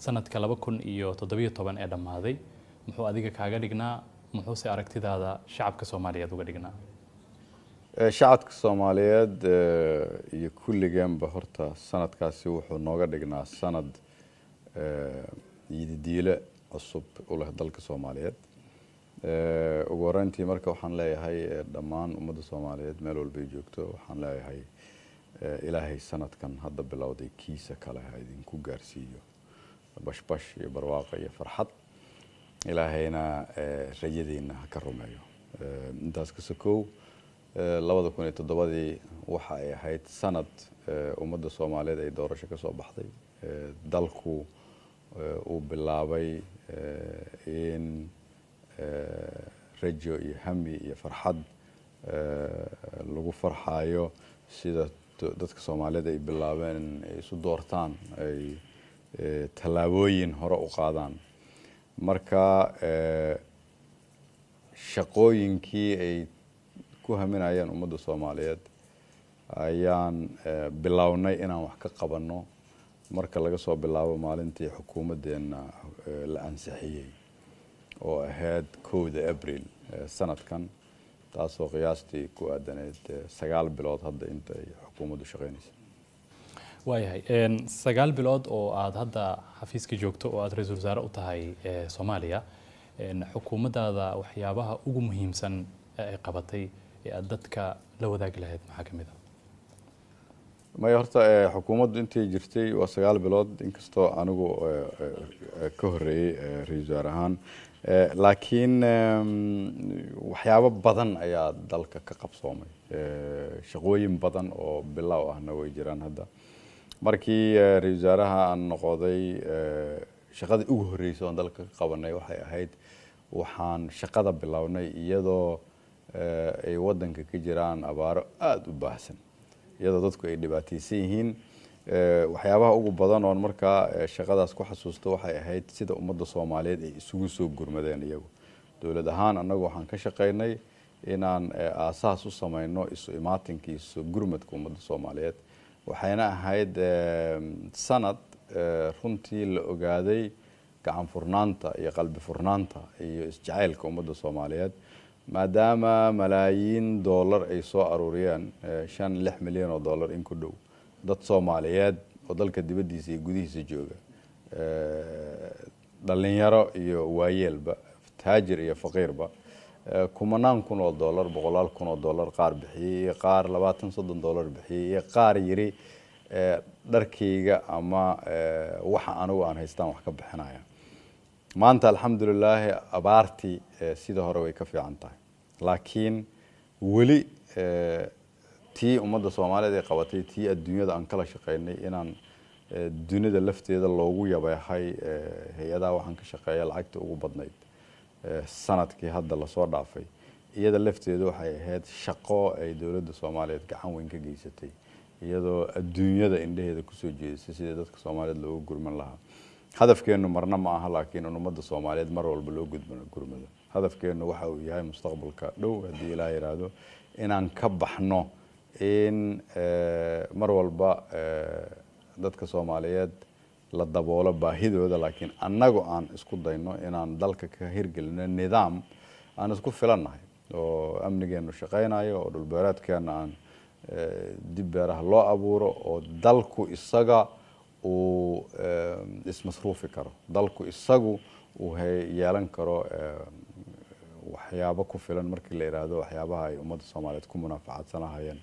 Sanadka 2017 ee dhammaaday muxuu adiga kaaga dhignaa, muxuuse aragtidaada shacabka Soomaaliyeed uga dhignaa? Shacabka Soomaaliyeed iyo kulligeenba horta sanadkaasi wuxuu nooga dhignaa sanad yididiile cusub u leh dalka Soomaaliyeed. Ugu horeyntii marka waxaan leeyahay dhammaan ummadda Soomaaliyeed meel walbay joogto, waxaan leeyahay Ilaahay sanadkan hadda bilowday kiisa kale ha idinku gaarsiiyo bashbash iyo barwaaqo iyo farxad, Ilaahayna rajadiina ha ka rumeeyo. Intaas ka sokow, 2007-dii waxa ay ahayd sanad ummadda Soomaaliyeed ay doorasho ka soo baxday, dalku uu bilaabay in rajo iyo hami iyo farxad lagu farxaayo, sida dadka Soomaaliyeed ay bilaabeen in ay isu doortaan, ay tallaabooyin hore u qaadaan. Marka shaqooyinkii ay ku haminayeen ummadda Soomaaliyeed ayaan bilownay inaan wax ka qabanno marka laga soo bilaabo maalintii xukuumaddeenna la ansixiyey oo ahayd 1da Abril sanadkan, taasoo qiyaastii ku aadaneyd 9 bilood hadda inta ay xukuumaddu shaqeynaysa. Waayahay, 9 bilood oo aada hadda xafiiska joogto oo aada ra-iisul wasaare u tahay Soomaaliya, xukuumaddaada waxyaabaha ugu muhiimsan ee ay qabatay ee aada dadka la wadaagi lahayd maxaa ka mid a? Maya, horta xukuumaddu intay jirtay waa 9 bilood, inkastoo anigu ka horreeyey ra-iisul wasaare ahaan, laakiin waxyaabo badan ayaa dalka ka qabsoomay, shaqooyin badan oo bilow ahna way jiraan. Hadda markii ra-iisul wasaaraha aan noqoday, shaqadii ugu horreysay oon dalka ka qabanay waxay ahayd waxaan shaqada bilownay iyadoo ay waddanka ka jiraan abaaro aada u baahsan, iyadoo dadku ay dhibaataysan yihiin. Waxyaabaha ugu badan oon markaa shaqadaas ku xasuusto waxay ahayd sida ummadda Soomaaliyeed ay isugu soo gurmadeen iyagu. Dowlad ahaan annagu waxaan ka shaqaynay inaan aasaas u samayno isu imaatinka iyo isu gurmadka ummadda Soomaaliyeed. Waxayna ahayd sanad runtii la ogaaday gacan furnaanta iyo qalbi furnaanta iyo isjacaylka ummadda Soomaaliyeed, maadaama malaayiin dollar ay soo aruuriyeen, 5-6 milyan oo dollar in ku dhow, dad Soomaaliyeed oo dalka dibaddiisa iyo gudihiisa jooga, dhalinyaro iyo waayeelba, taajir iyo faqiirba, kumanaan kun oo dollar, boqolaal kun oo dollar qaar bixiyey, iyo qaar 20-30 dollar bixiyey, iyo qaar yiri dharkayga ama waxa anigu aan haystaan wax ka bixinaya. Maanta alxamdulilaahi abaartii sida hore way ka fiican tahay, laakiin weli tii ummadda Soomaaliyeed ay qabatay, tii adduunyada aan kala shaqaynay, inaan dunida lafteeda loogu yabeehay hay-adaha waxaan ka shaqeeya lacagta ugu badnayd sanadkii hadda lasoo dhaafay, iyada lafteeda waxay ahayd shaqo ay dowladda Soomaaliyeed gacan weyn ka geysatay, iyadoo adduunyada indhaheeda kusoo jeedisay sidii dadka Soomaaliyeed loogu gurman lahaa. Hadafkeenu marna ma aha laakiin in ummadda Soomaaliyeed mar walba loo gurmado. Hadafkeenu waxa uu yahay mustaqbalka dhow, haddii Ilaah yidhaahdo, inaan ka baxno in mar walba dadka Soomaaliyeed la daboolo baahidooda, laakiin annagu aan isku dayno inaan dalka ka hirgelino nidaam aan isku filannahay oo amnigeenu shaqaynayo, oo dhulbeereedkeena aan dib beeraha loo abuuro, oo dalku isaga uu ismasruufi karo, dalku isagu uu yeelan karo waxyaabo ku filan markii la yidhaahdo waxyaabaha ay ummadda Soomaaliyeed ku munaafacaadsanahayeen.